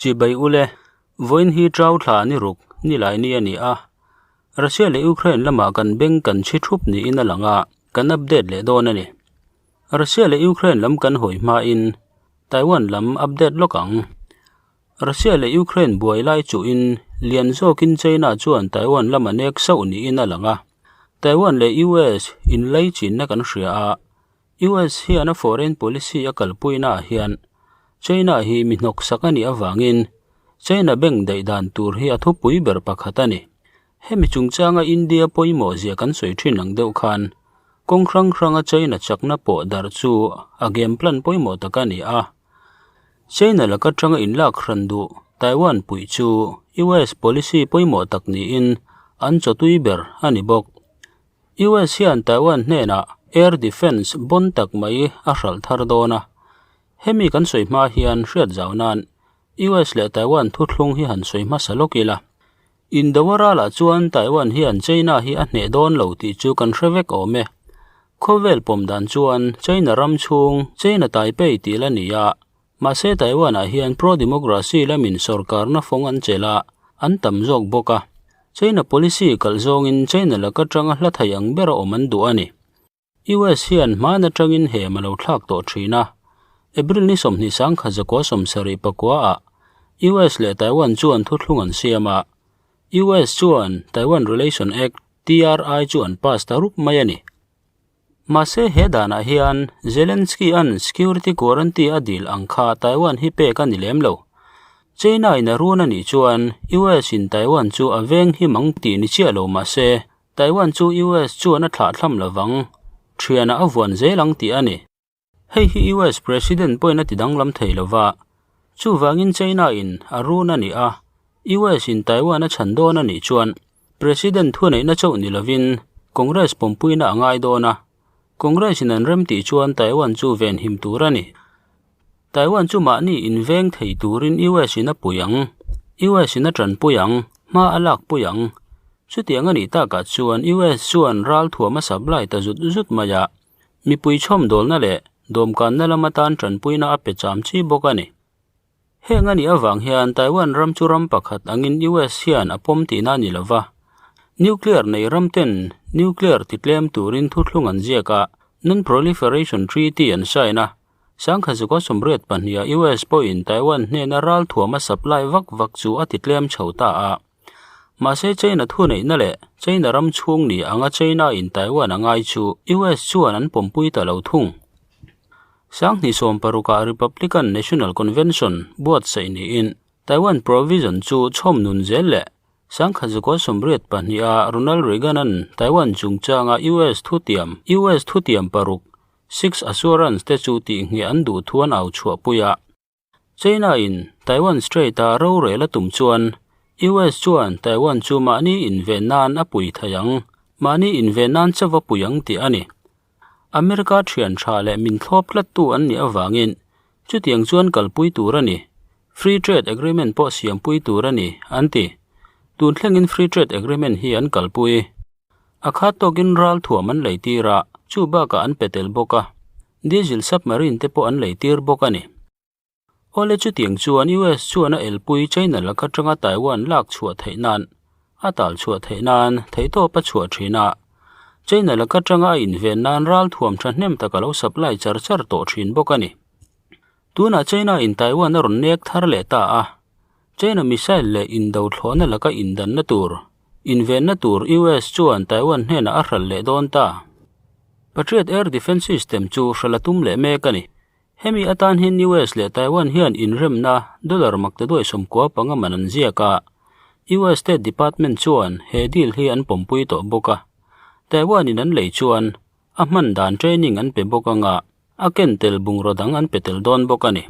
Chibai ule, vawiin hi Trau thla ni ruk, nilai ni a ni a. Russia leh Ukraine lamah kan beng kan chhi thup niin a lang a, kan update leh dawn a ni. Russia leh Ukraine lam kan hawi hmain Taiwan lam update lawk ang. Russia leh Ukraine buai lai chuhin lian zawkin China chuan Taiwan lam a nek sauh niin a lang a. Taiwan leh US inlaichinna kan hria a, US hian a foreign policy a kalpuinaah hian China hi mi hnawksak a nih avangin China bank daih dan tur hi a thupui ber pakhat a ni. Hemi chungchanga India pawimawh zia kan sawi thin ang deuh khan kawng hrang hranga China chakna pawh darh chu a game plan pawimawh tak a ni a. China laka tanga inlak hran duh Taiwan puih chu US policy pawimawh tak niin an chawtui ber a ni bawk. US hian Taiwan hnenah air defence bon tak mai a hralh thar dawn a. Hemi kan sawi hma hian hriat zau nan US leh Taiwan thuthlung hi han sawi hmasa lawk ila. Indo ralah chuan Taiwan hian China hi a hneh dawn lo tih chu kan hre vek awm e. Khawvel pawm dan chuan China ram chhung China Taipei tih la ni a, mahse Taiwan-ah hian pro-democracy lamin sorkarna fawng an chelh a, an tam zawk bawk a. China policy kalh zawngin China laka tanga hla thei ang bera awm an duh a ni. US hian hman atangin hem a lo thlak tawh thin a, April ni 29, 1974-ah US leh Taiwan chuan thuthlung an siam a, US chuan Taiwan Relation Act, TRI, chu an pass ta rup mai a ni. Mahse he danah hian Zelensky-a'n security guarantee a dil ang kha Taiwan hi pek a ni lem lo. China-in a run a nih chuan US-in Taiwan chu a veng him ang tih ni chiah lo mahse Taiwan chu US chuan a thlahthlam lovang, thianah a vuan zel ang tih a ni. Hei hi US President pawhin a ti danglam thei lova, chuvangin China-in a run a ni a, US-in Taiwan a chhan dawn a nih chuan President thuneihna chauh ni lovin Congress pawmpuina a ngai dawn a, Congress-in an rem tih chuan Taiwan chu venhim tur a ni. Taiwan chu mahni inveng thei turin US-in a pui ang, US-in a tanpui ang, hma a lakpui ang. Chutiang a nih takah chuan US chuan ral thuam a supply ta zut zut mai a, mipui chhawmdawlna leh dawmkanna lam atan tanpuina a pe cham chi bawk a ni. Heng a nih avang hian Taiwan ram chu ram pakhat angin US hian a pawm tihna a ni lo va, nuclear nei ram ten nuclear titlem turin thuthlung an ziak a, Non-Proliferation Treaty an sign a, Sangkhazuka 82-a US pawhin Taiwan hnena ral thuam a supply vak vak chu a titlem chho ta a. Mahse China thuneihna leh China ram chhung ni anga China-in Taiwan a ngai chu US chuan an pawmpui ta lo thung. 2016-ah Republican National Convention buatsaih niin Taiwan Provision chu chhawm nun zel leh Sangkhazuka 82-a Ronald Reagan-a'n Taiwan chungchanga US thutiam US thutiam paruk Six Assurance te chu tihngheh an duh thu an au chhuahpui a. China-in Taiwan Strait-a rorel a tum chuan US chuan Taiwan chu mahni inven nan a pui thei ang, mahni inven nan chauh a pui ang tih a ni. America thian tha leh min thlawp tlattu an nih avangin chutiang chuan kalpui tur a ni. Free Trade Agreement pawh siampui tur a ni, an ti. Tun thlengin Free Trade Agreement hi an kalpui. A khat tawkin ral thuam an lei tir a, chu bakah an pe tel bawk a. Diesel submarine te pawh an lei tir bawk a ni. Awle chutiang chuan US chuan a elpui China laka tanga Taiwan lak chhuah theih nan, a tal chhuah theih nan theihtawp a chhuah thin a. China laka tanga a inven nan ral thuam thahnem tak a lo supply char char tawh thin bawk a ni. Tunah China in Taiwan a rawn nek thar leh ta a, China missile leh indo thlawhna laka indanna tur, invenna tur US chuan Taiwan hnenah a hralh leh dawn ta. Patriot Air Defense System chu hralh a tum leh mek a ni. Hemi atan hian US leh Taiwan hian inremna dollar maktaduai 95 man an ziak a, US State Department chuan he deal hi an pawmpui tawh bawk a. Taiwan in an lei chuan a hman dan training an pe bawk anga a ken tel bungraw dang an pe tel dawn bawk a ni.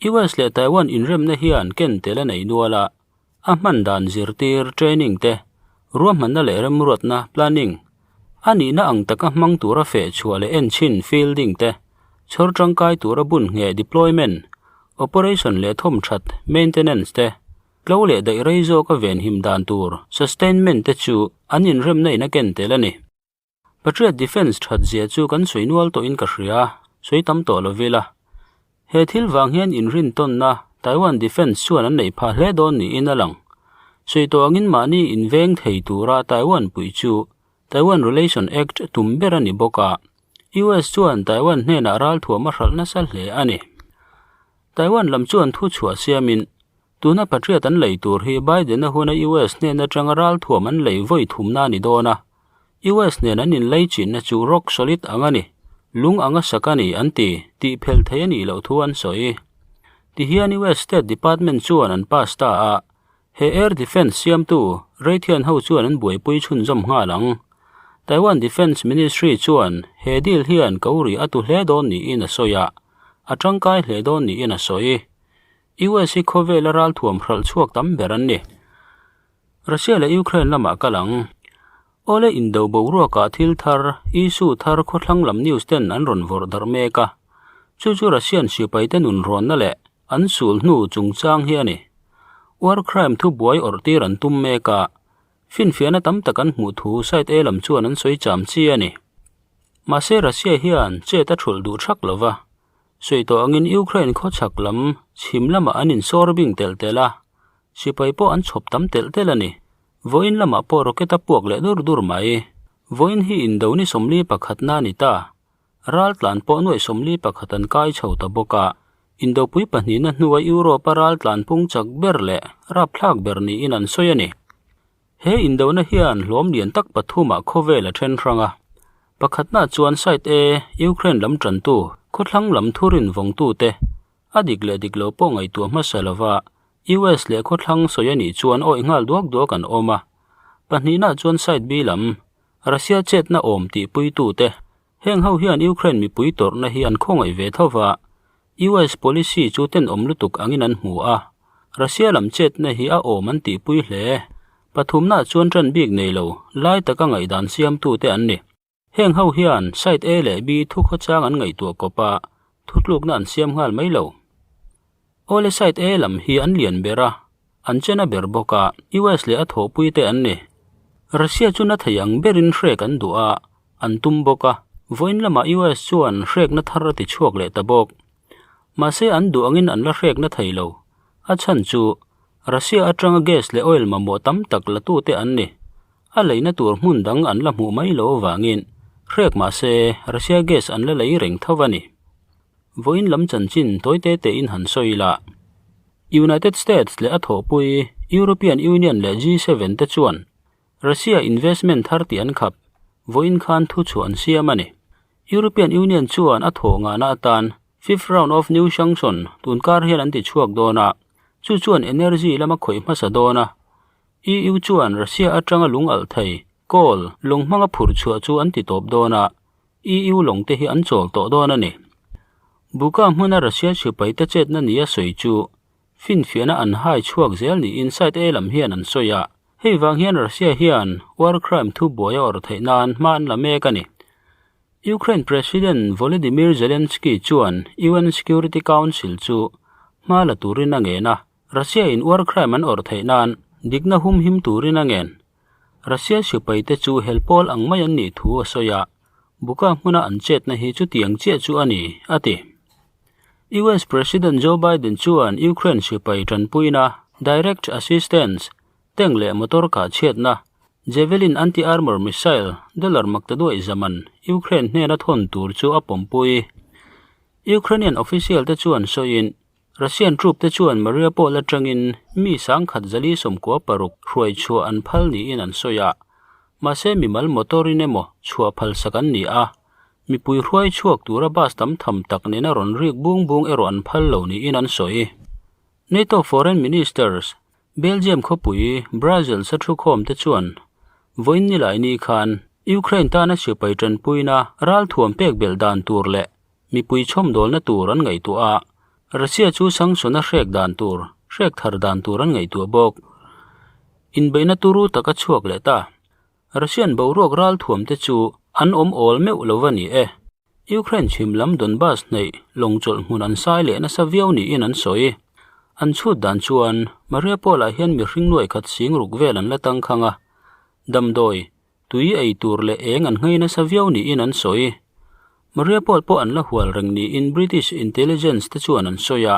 US leh Taiwan inremna hian ken tel a nei nual a, a hman dan zirtir, training, te, ruahmanna leh remruatna, planning, a nihna ang taka hmang tura feh chhuah leh enchhin, fielding, te, chhawr tangkai tura bun ngheh, deployment, operation leh thawmthat, maintenance, te, tlo leh daih rei zawka venhim dan tur, sustainment, te chu an inremna in a ken tel a ni. Patriot Defence that zia chu kan sawi nual tawhin ka hria, sawi tam tawh lo vela. He thil vang hian inrintawnna, Taiwan Defence chuan an neih phah hle dawn niin a lang. Sawi tawh angin mahni inveng thei tura Taiwan puih chu Taiwan Relation Act tum ber a ni bawk a, US chuan Taiwan hnenah ralthuam a hralh nasa hle a ni. Taiwan lam chuan thu chhuah siamin, tuna Patriot an lei tur hi Biden-a huna US hnen atanga ralthuam an lei vawi thumna a ni dawn a, US nen an inlei chinna chu rock solid ang a ni, lung anga sak a ni an ti, tih phelh thei a nih loh thu an sawi. Tihian US State Department chuan an pass ta a, He air defence siamtu Raytheon ho chuan an buaipui chhunzawm nghal ang. Taiwan Defence Ministry chuan he deal hian ko ri a tu hle dawn niin a sawi a, a tangkai hle dawn niin a sawi. US hi khawvela ralthuam hralh chhuak tam ber an ni. Russia leh Ukraine lamah kal ang. Awle indo boruakah thil thar, issue thar khawthlang lam news ten an rawn vawrh darh mek a. Chu chu Russian sipaite nunrawnna leh An sul hnu chungchang hi a ni. War crime thubuai awrh tir an tum mek a, finfiahna tam tak an hmuh thu side A lam chuan an sawi cham chi a ni. Mahse Russia hian chet a thulh duh thak lo va, sawi tawh angin Ukraine khawchhak lam chhim lamah an insawr bing telh telh a, sipai pawh an chhawp tam telh telh a ni. Vawiin lamah pawh rocket a puak leh dur dur mai. Vawiin hi indo ni 41 na a ni ta. Raltlan pawh nuaih 41 an kai chho ta bawk a, Indopui pahnihna hnua Europe-a raltlan pung chak ber leh rapthlak ber niin an sawi a ni. He indona hian hlawm lian tak pathumah khawvel a then hrang a. Pakhatna chuan Side A, Ukraine lam tantu, khawthlang lam thurin vawngtute, a dik leh dik lo pawh ngaihtuah hmasa lova US leh khawthlang sawi a nih chuan awih nghal duak duak an awm a. Pahnihna chuan Side B lam, Russia chetna awm tihpuitute, heng ho hian Ukraine mipui tawrhna hi an khawngaih ve tho va, US policy chu tenawm lutuk angin an hmu a, Russia lam chetna hi a awm an tihpui hle. Pathumna chuan ṭan bik nei lo, lai taka ngaihdan siamtute an ni. Heng ho hian side A leh B thukhawchang an ngaihtuah kawp a, thutlukna an siam nghal mai lo. Awle side A lam hi an lian ber a, an chena ber bawk a, US leh a thawhpuite an ni. Russia chu na thei ang berin hrek an duh a, an tum bawk a, vawiin lamah US chuan hrekna thar a ti chhuak leh ta bawk. Mahse an duh angin an la hrekna thei lo. A chhan chu Russia atanga gas leh oil mamawh tam tak la tute an ni. A leina tur hmun dang an la hmuh mai lo avangin hrek mahse Russia gas an la lei reng tho a ni. Vawiin lam chanchin tawite tein han sawi ila. United States leh a thawhpui European Union leh G7 te chuan Russia investment thar tih an khap vawiin khan thu chhuah an siam a ni. European Union chuan a thawh ngahna atan fifth round of new sanction tunkar hian an ti chhuak dawn a, chu chuan energy lama khawih hmasa dawn a. EU chuan Russia atanga lung alh thei, coal, lung hmanga phurh chhuah chu an ti tawp dawn a, EU lawng te hi an chawl tawh dawn a ni. Buka hmuna Russia sipaite chetna nia sawi chu finfiahna an hai chhuak zel niin Side A lam hian an sawi a, hei vang hian Russia hian war crime thubuai a awrh theih nan hma an la mek a ni. Ukraine President Volodymyr Zelensky chuan UN Security Council chu hma la turin a ngen a, Russia in war crime an awrh theih nan dikna humhim turin a ngen. Russia sipaite chu hel pawl ang mai an nih thu a sawi a, Buka hmuna an chetna hi chutiang chiah chu a ni, a ti. US President Joe Biden chuan Ukraine sipai tanpuina, direct assistance, tank leh motor kah chhiatna, Javelin anti-armor missile dollar maktaduaih zaman Ukraine hnena thawn tur chu a pawmpui. Ukrainian official te chuan sawiin, Russian troop te chuan Mariupol atangin mi sangkhat zali 96 hruai chhuah an phal niin an sawi a, mahse mimal motor in emaw chhuah phal sak an ni a, mipui hruai chhuak tura bus tam tham tak nena rawn rik bung bung erawh an phal lo niin an sawi. NATO Foreign Ministers, Belgium khawpui Brussels a thukhawm te chuan vawiin nilai ni khan Ukraine tana sipai tanpuina ralthuam pek belh dan tur leh Mipui chhawmdawlna tur an ngaihtuah a, Russia chu sanction a hrek dan tur, hrek thar dan tur an ngaihtuah bawk. Inbeihna turu tak a chhuak leh ta. Russian boruak ralthuam te chu an awm awl meuh lo va ni e. Ukraine chhim lam Donbas hnaih lawng chawlh hmun an sai leh nasa viau niin an sawi. An chhut dan chuan Mariupol ah hian mihring nuai khat sing ruk vel an la tangkhang a, damdawi, Tui ei tur leh eng an nghei nasa viau niin an sawi. Mariupol pawh an la hual reng niin British intelligence te chuan an sawi a.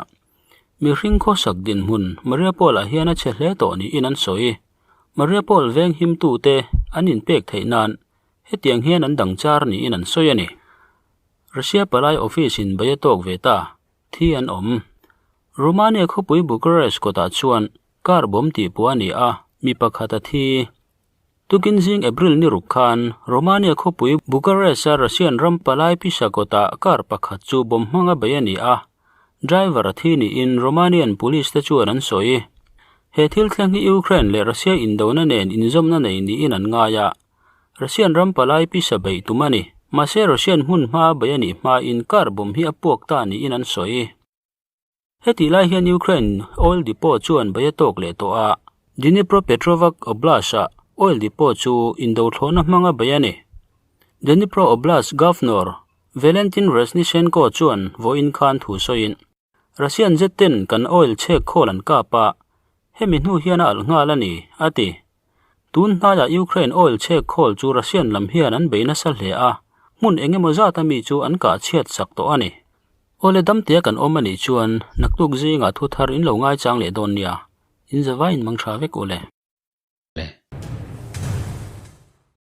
Mihring khawsak dinhmun Mariupol-ah hian a chhe hle tawh niin an sawi. Mariupol veng himtute an inpek theih nan hetiang hian an dang char niin an sawi a ni. Russia palai office in bei a tawk ve ta, thi an awm. Romania khawpui Bucharest kawtah chuan car bomb tihpuah a ni a, mi pakhat a thi. Tukin zing April ni ruk khan Romania khawpui Bucharest-a Russian ram palai pisa kawtah car pakhat chu bomb hmanga bei a ni a, driver a thi niin Romanian police te chuan an sawi. He thil thleng hi Ukraine leh Russia indona nen inzawmna nei niin an ngai a, Russian ram palai pisa beih tum a ni. Mahse Russian hmun hmaa bei a nih hmain car bomb hi a puak ta niin an sawi. Hetih lai hian Ukraine oil depot chuan bei a tawk leh tawh a, Dnipropetrovsk Oblast-ah oil depot chu indothlawhna hmanga bei a ni. Dnipro Oblast Governor Valentin Reznichenko chuan vawiin khan thu sawiin, Russian jet ten kan oil chhek khawl an kap a, hemi hnu hian a alh nghal a ni, a ti. Tun hnaiah Ukraine oil chhek khawl chu Russian lam hian an bei nasa hle a, hmun eng emaw zata mi chu an kah chhiat sak tawh a ni. Awle damtea kan awm a nih chuan naktuk zingah thu thar in lo ngaichang leh dawn nia, in zavai in mang tha vek ule.